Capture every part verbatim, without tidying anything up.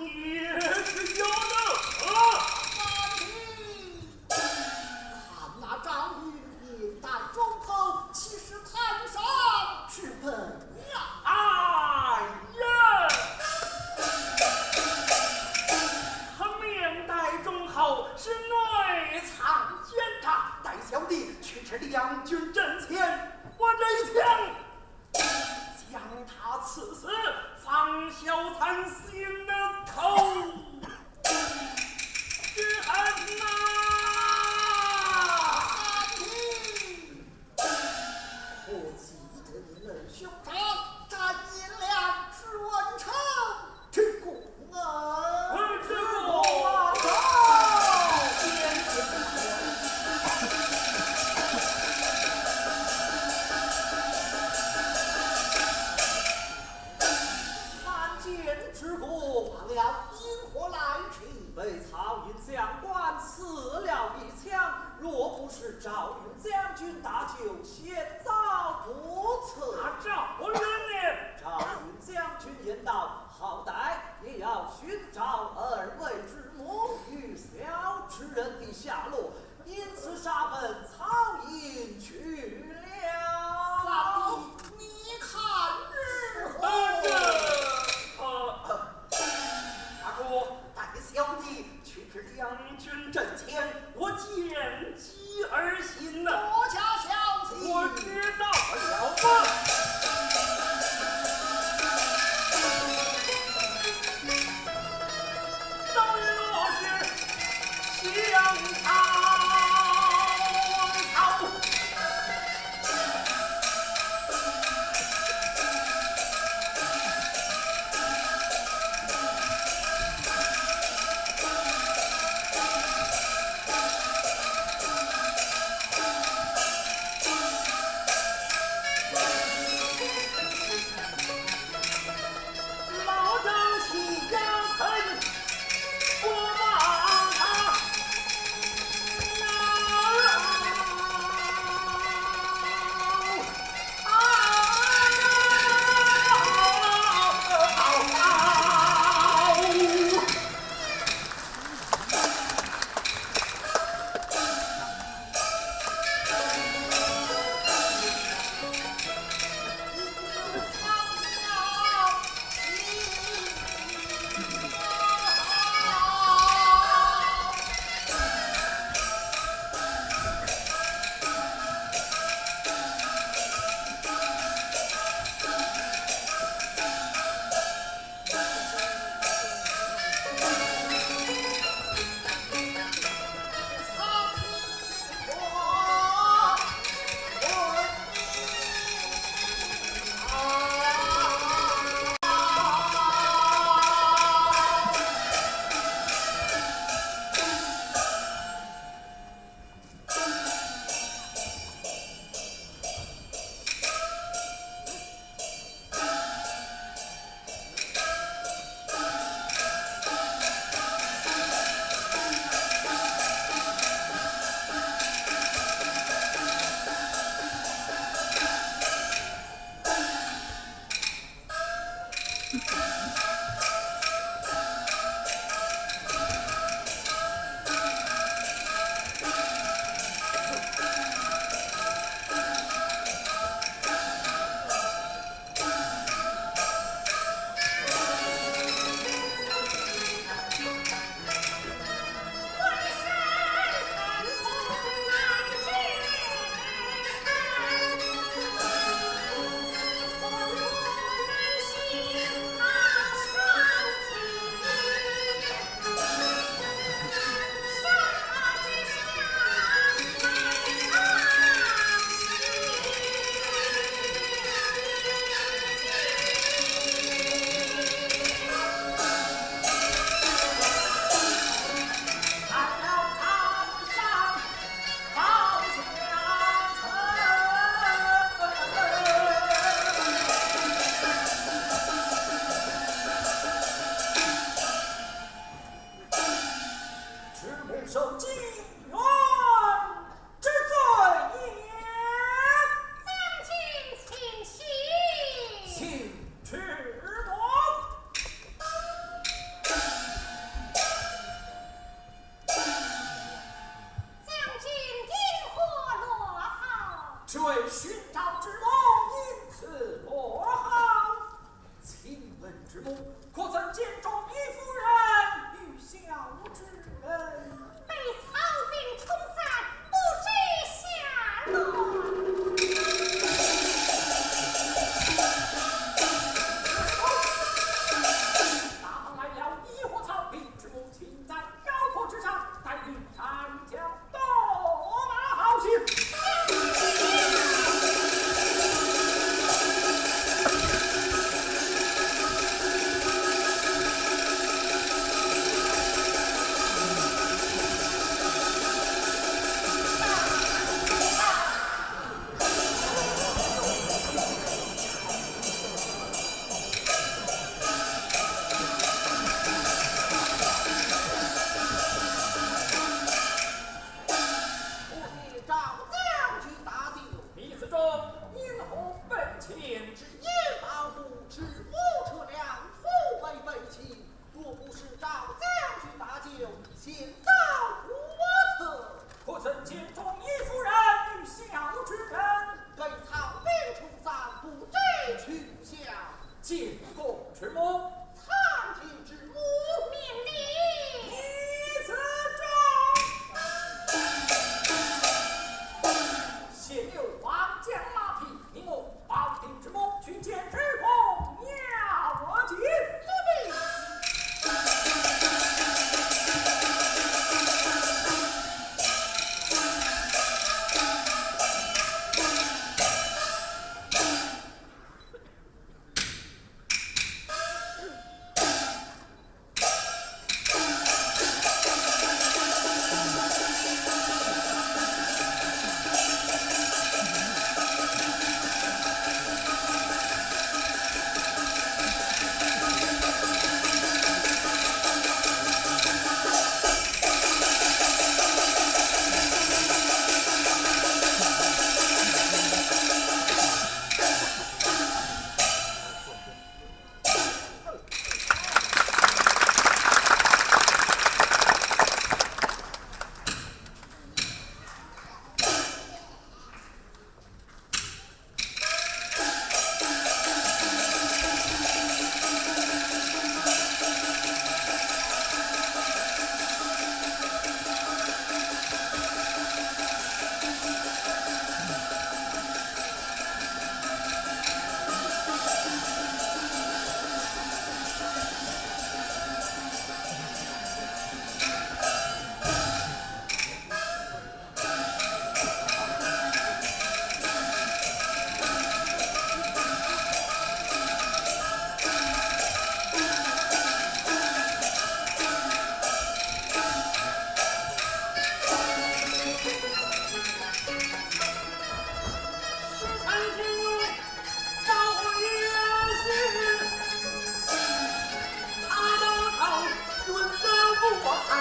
也是有的啊。看那张云面带忠厚，岂是谈商之辈呀？哎呀，他面带忠厚，是内藏奸诈，待小弟去至两军阵前，我这一枪 将他刺死，方消咱心的头之恨呐！三弟，可记得你们兄长斩颜良、诛文丑之功啊？哎，这个，啊，参见主公。罢了，因何来迟？被曹营将官刺了一枪，若不是赵云将军搭救，险遭不测。啊，赵云呢？赵云将军言道，好歹也要寻找二位之母与小主人的下落，因此杀奔曹营去了。三弟，你看如何？呃，这，呃，大哥，待小弟去至两军阵前，我见机而行呐。多加小心。我知道了。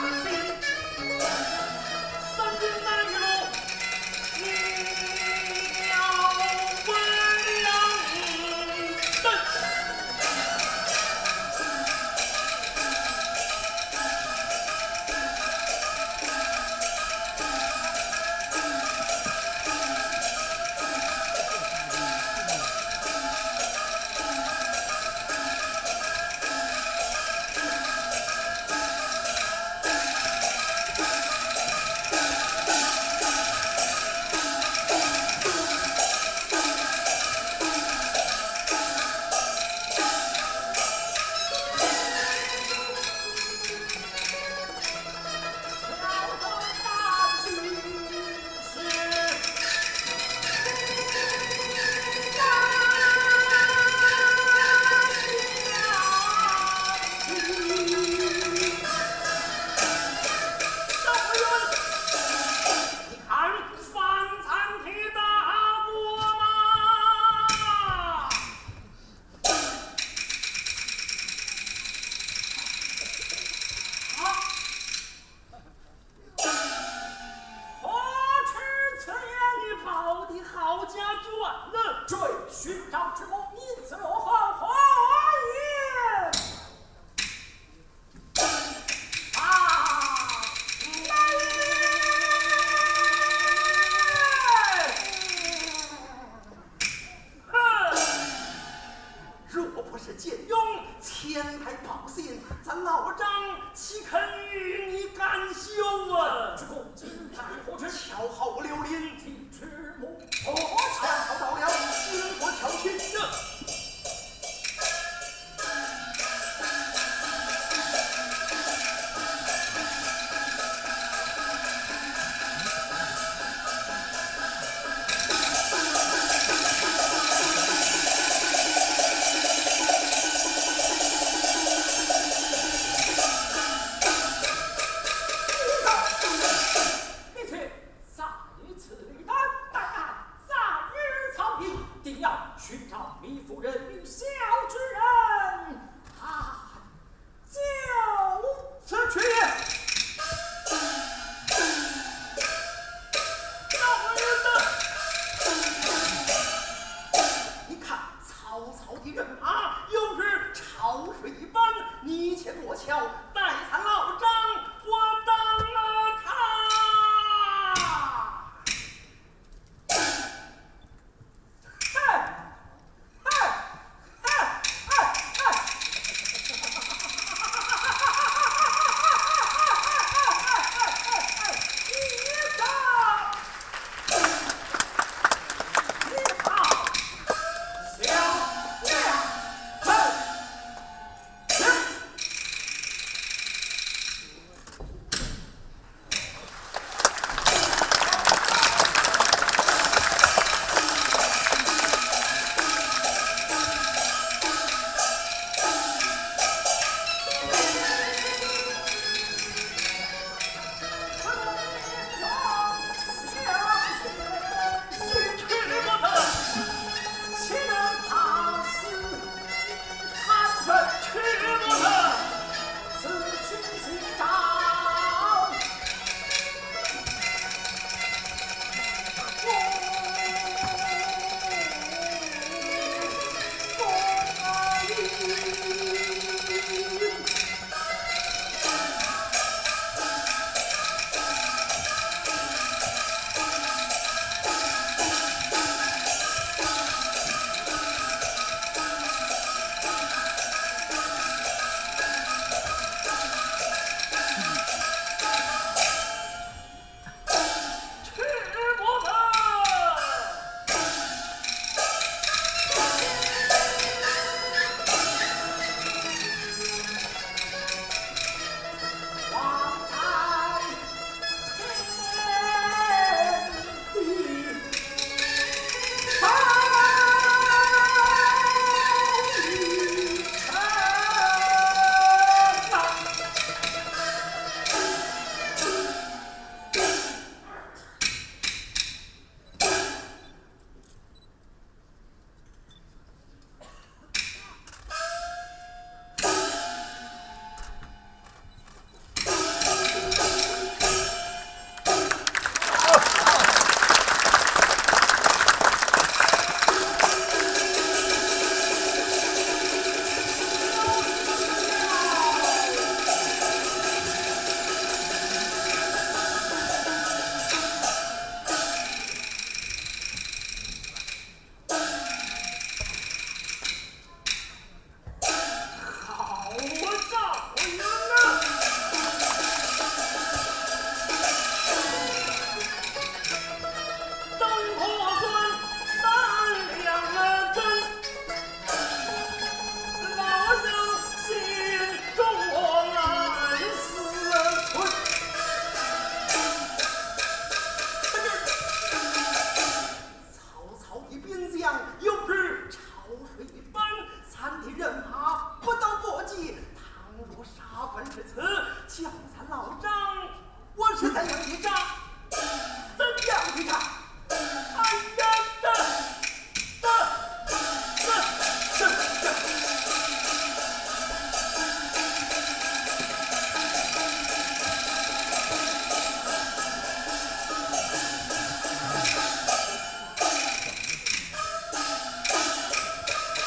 你看，方才的大锅吗？啊！何出此言？你跑得好家转呢！追寻赵之功，因此落荒，何言？ 啊！哼！若不是简雍前来报信，咱老张岂肯与你甘休啊？主公今在何处？巧号刘伶，听知母。哦，巧号到了，金国条约。 你且在此立胆办案，暂与曹营，定要寻找糜夫人与萧之人，啊，就此去也。赵文的，你看曹操的人马又是潮水一般，你且过桥，待咱老张我等了他。 行。叫咱老张，我是怎样的张？怎样的张？哎呀，这，这，这，这，这。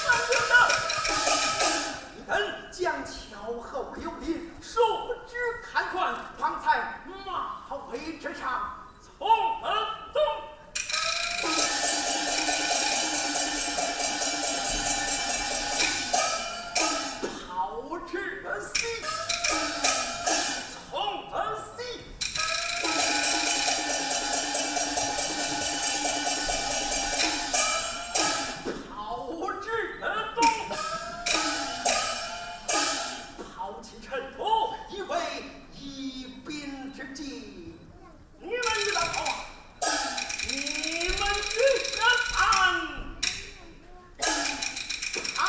慢着，你们将巧后留人，束之砍断，绑在马尾之上，从门中。炮之西，从门西。 炮之东，炮起尘土，以为一兵之计。你们与他跑啊！你们与他跑啊！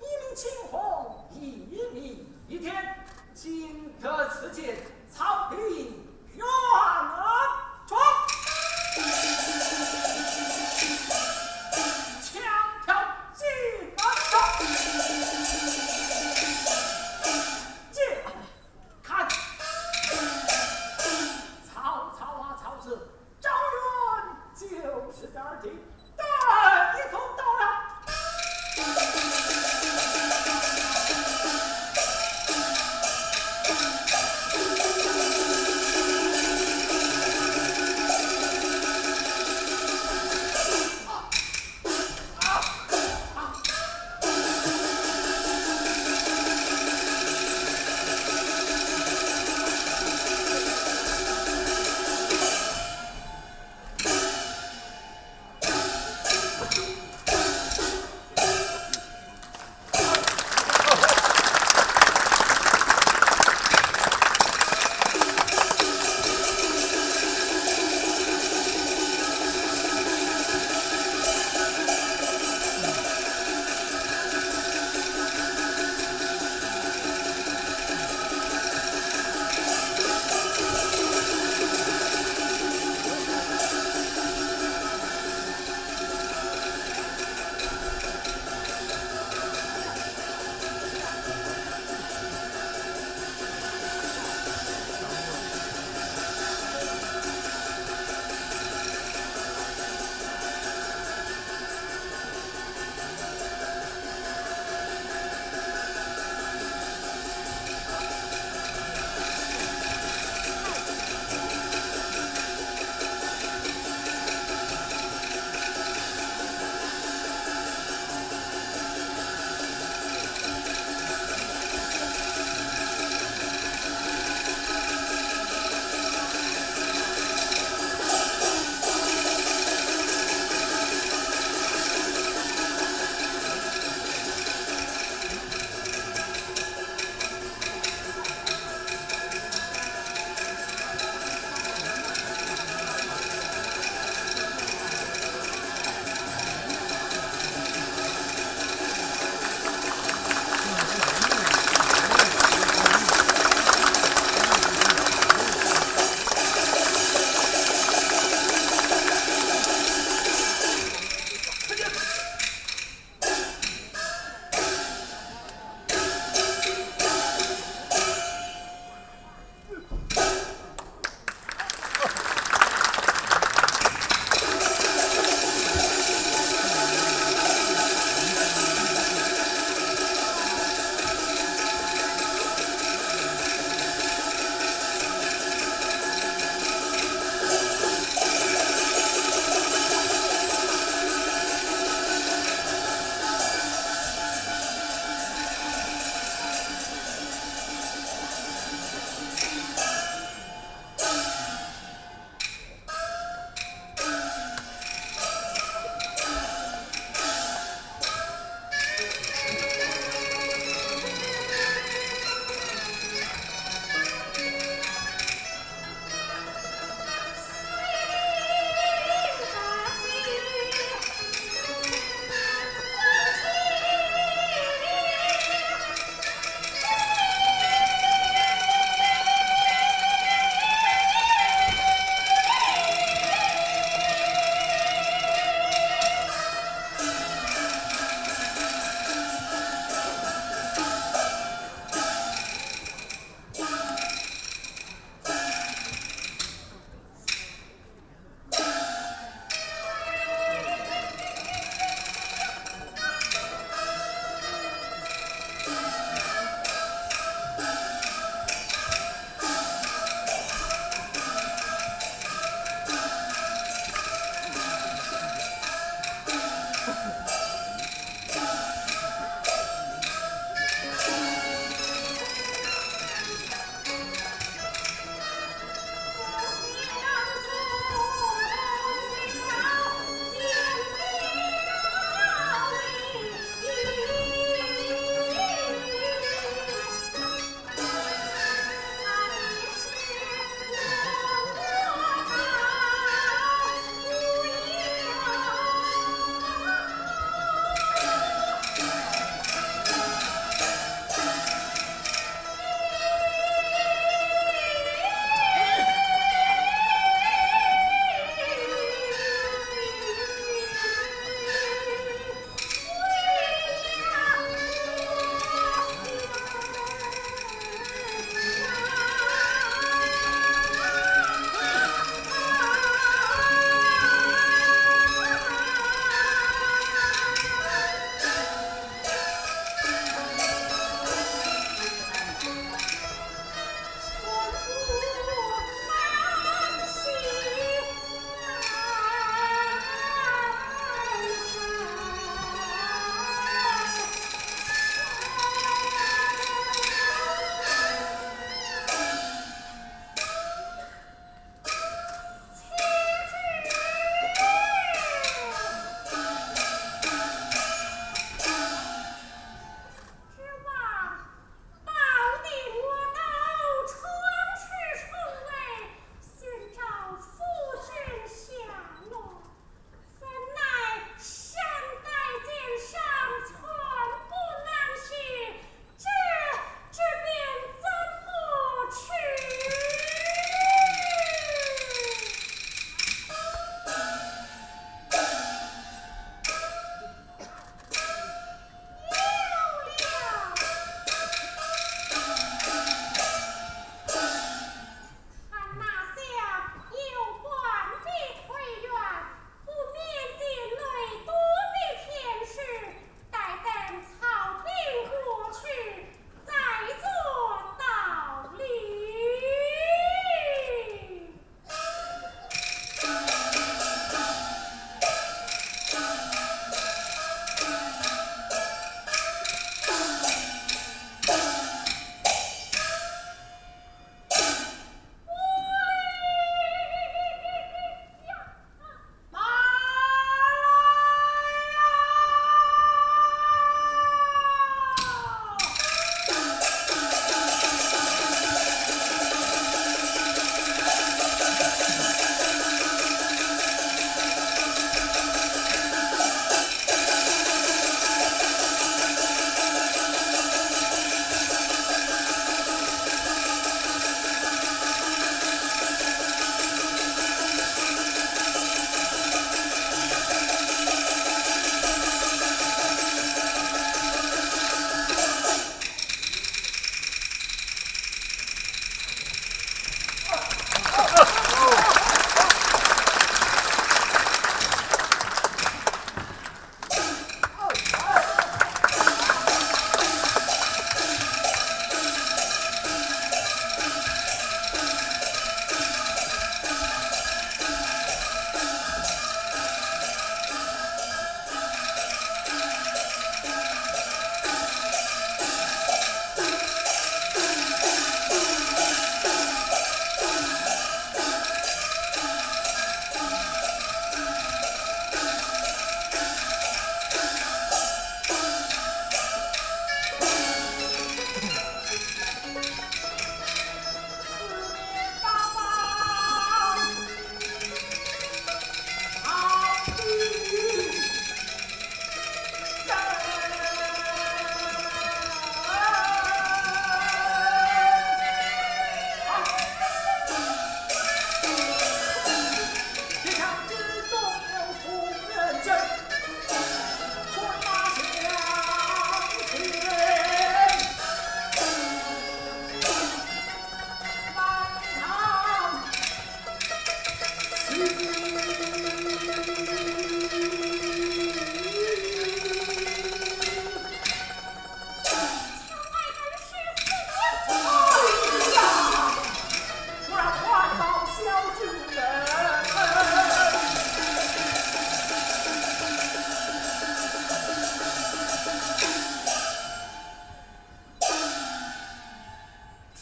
一命青红，一命天，今得此间，草平冤枉。枪挑子弹上，这看，曹操啊，曹植，赵云就是这儿的，带一同到了。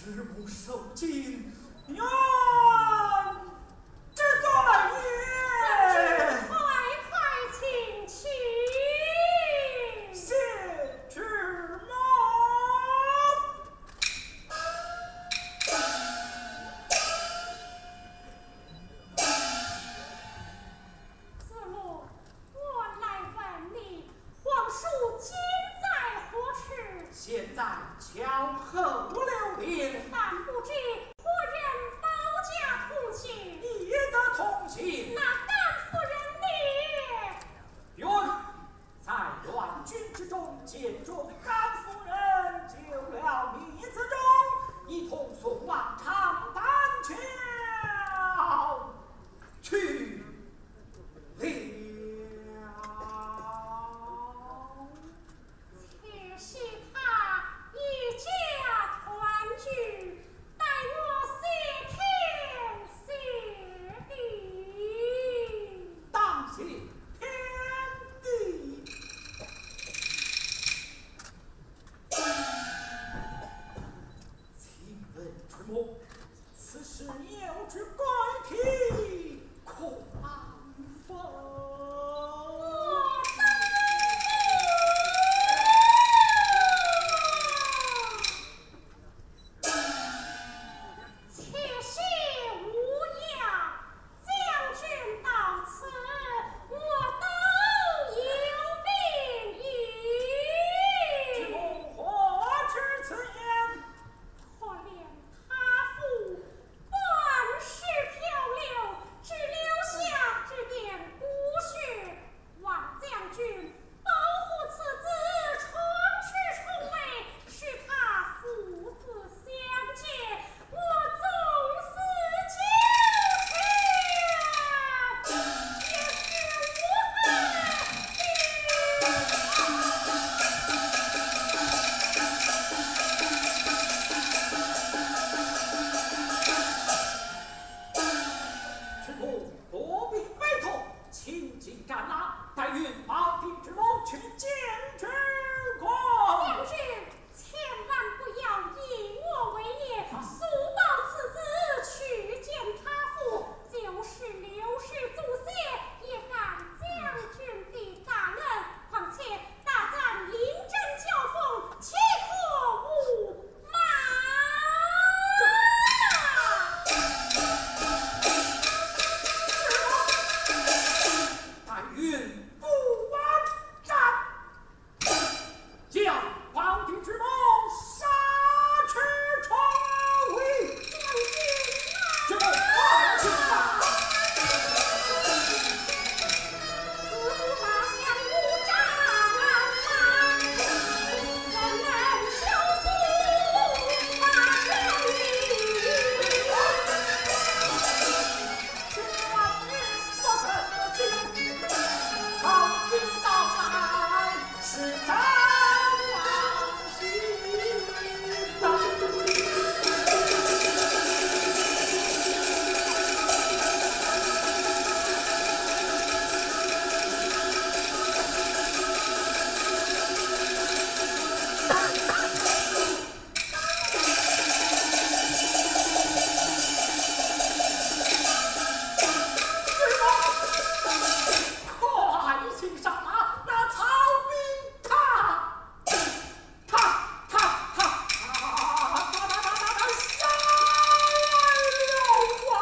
赤木受惊，愿之罪也。将军快快请起。谢赤木。 赤木，我来问你，皇叔今在何处？现在巧合柳林。但不知何人保驾同行？你也得同行。那甘夫人呢？ 云，在乱军之中，见着甘夫人救了篾子中，一同送往长板桥去了。且喜他一家团聚， 待我谢天谢地。当谢天地。请问赤木，此事有何贵体，可安否？ 且喜无恙，将军到此，我都有病矣。赤木何出此言？可怜他父半世漂流，只留下这点骨血， 望将军保护此子，重施重围，使他父子相见，我纵死九泉也是无悔的。 赤木不必悲痛，请进战马，待云保定赤木去见主公。将军，千万不要以我为念，速保此子去见他父，就是流失祖先，也感将军的大恩。况且 大战临阵交锋，岂可无骂？白云不完战，将保定赤木杀出重围。将军啊！赤木快去吧！ 快请上马，那曹兵他 他他他他他他他下来了啊！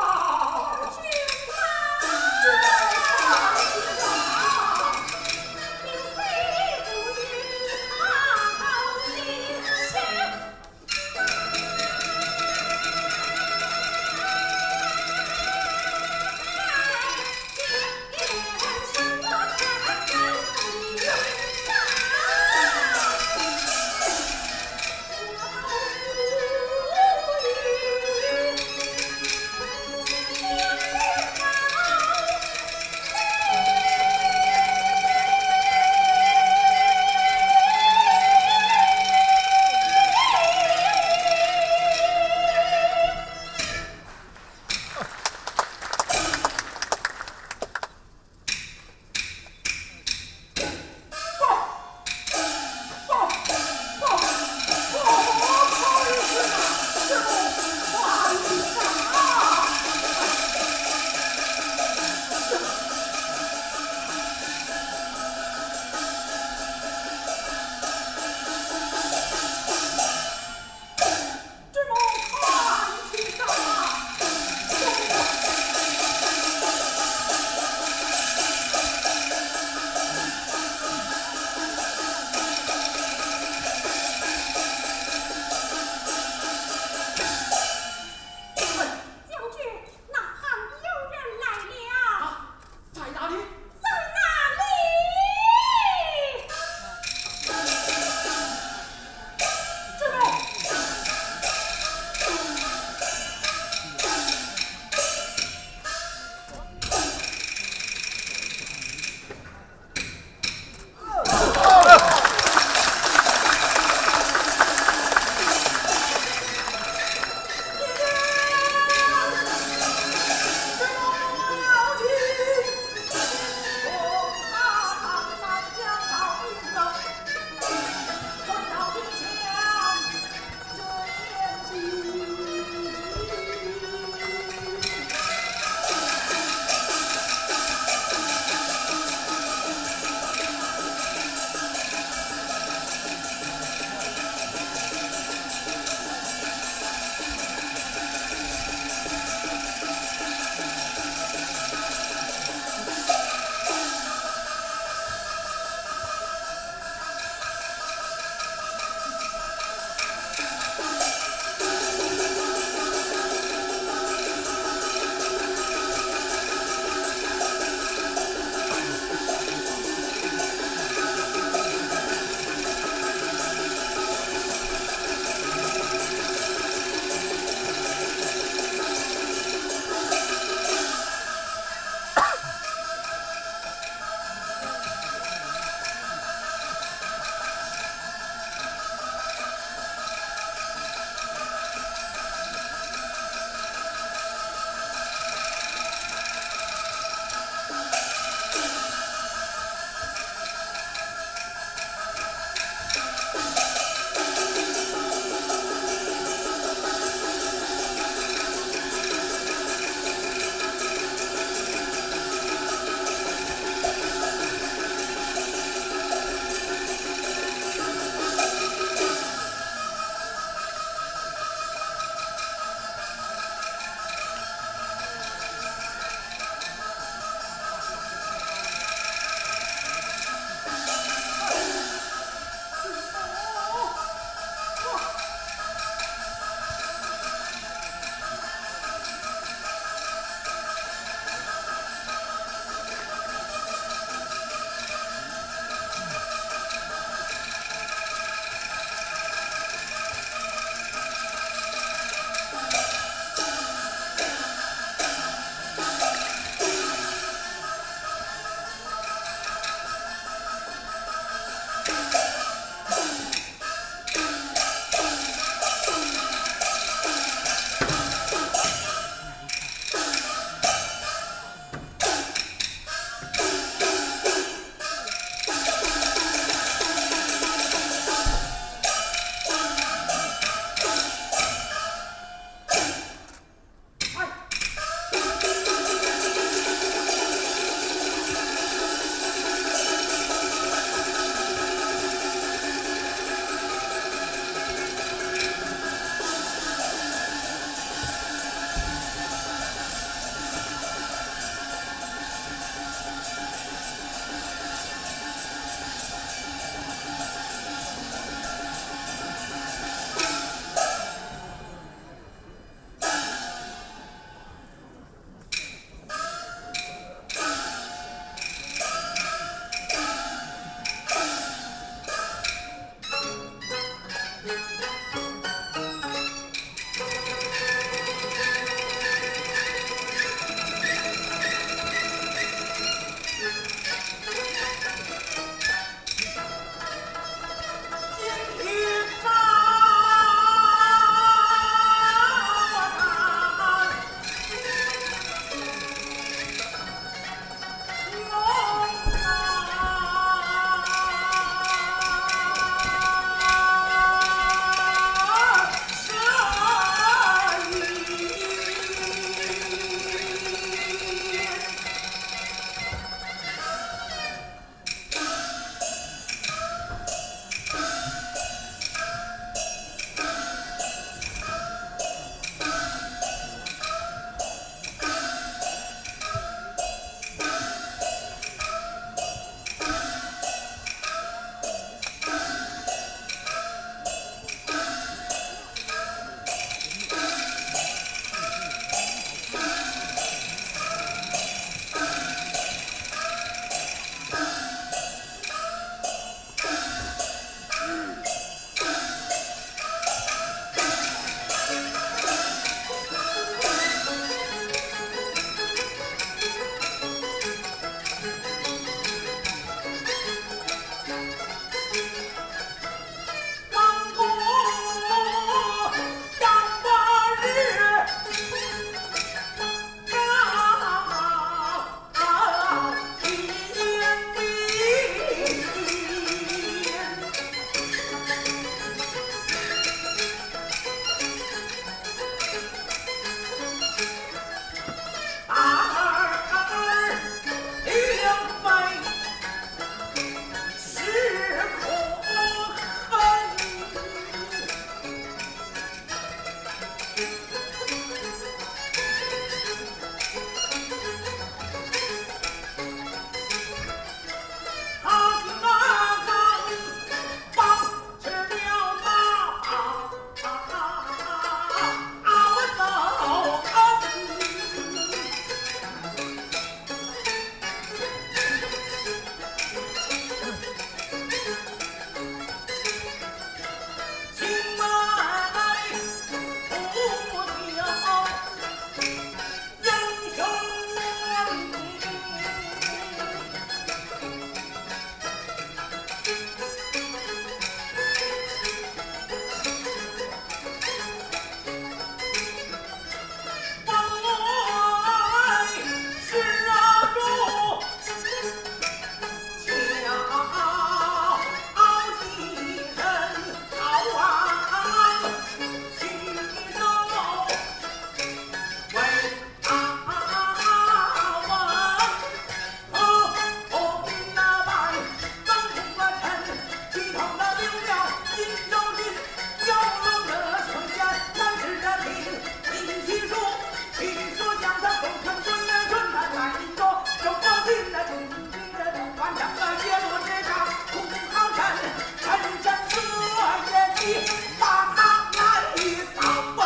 把他来一扫而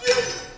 尽。